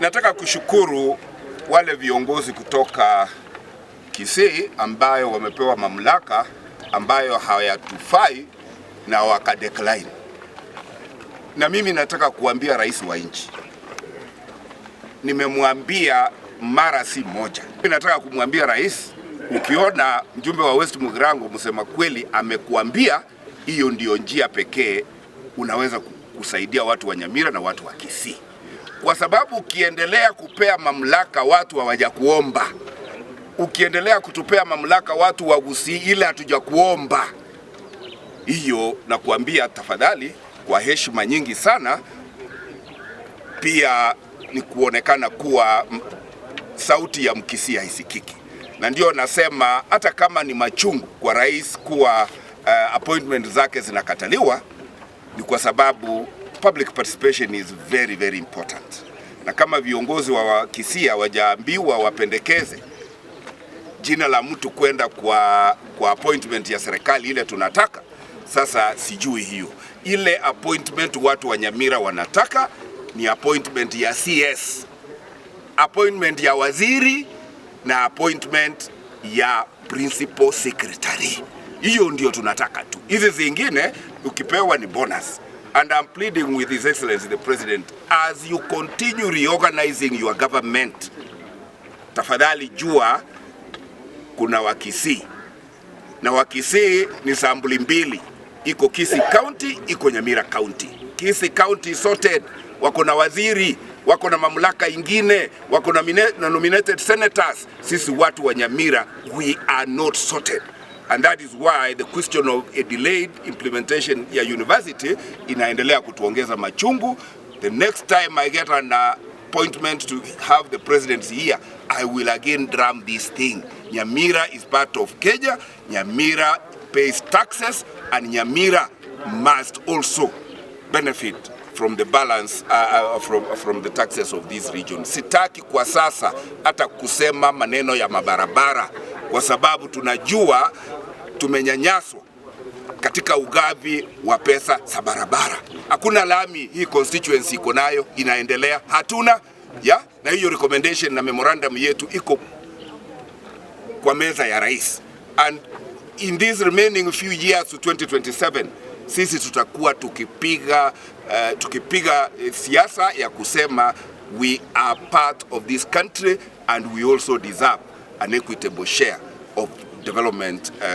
Nataka kushukuru wale viongozi kutoka Kisii ambayo wamepewa mamlaka ambayo hayatufai na wakadecline. Na mimi nataka kuambia rais wa nchi, nimemwambia mara si moja. Nataka kumwambia rais, ukiona mjumbe wa West Mugirango msema kweli amekuambia, hiyo ndio njia pekee unaweza kusaidia watu wa Nyamira na watu wa Kisii, kwa sababu ukiendelea kupea mamlaka watu hawajakuomba, ukiendelea kutupea mamlaka watu wa Gusii ile hatujakuomba, hiyo nakuambia tafadhali, kwa heshima nyingi sana, pia ni kuonekana kuwa sauti ya Mkisii haisikiki, na ndio nasema hata kama ni machungu kwa rais kuwa appointment zake zinakataliwa, ni kwa sababu public participation is very very important, na kama viongozi wa Kisii hawajaambiwa wapendekeze jina la mtu kwenda kwa appointment ya serikali ile tunataka sasa, sijui hiyo ile appointment watu wa Nyamira wanataka ni appointment ya CS, appointment ya waziri na appointment ya principal secretary. Hiyo ndio tunataka tu. Hizi zingine ukipewa ni bonus. And I'm pleading with His Excellency the President, as you continue reorganizing your government, tafadhali jua kuna Wakisii na Wakisii ni sampuli mbili, iko Kisii County, iko Nyamira County. Kisii County sorted, wako na waziri, wako na mamlaka ingine, wako na nominated senators. Sisi watu wa Nyamira, we are not sorted. And that is why the question of a delayed implementation ya university inaendelea kutuongeza machungu. The next time I get an appointment to have the presidency here, I will again drum this thing. Nyamira is part of Kenya. Nyamira pays taxes and Nyamira must also benefit from the balance from the taxes of this region. Sitaki kwa sasa hata kusema maneno ya mabarabara kwa sababu tunajua tumenyanyaswa katika ugavi wa pesa za barabara. Hakuna lami hii constituency iko nayo inaendelea, hatuna ya na hiyo recommendation na memorandum yetu iko kwa meza ya rais, and in these remaining few years to 2027 sisi tutakuwa tukipiga siasa ya kusema we are part of this country and we also deserve an equitable share of development.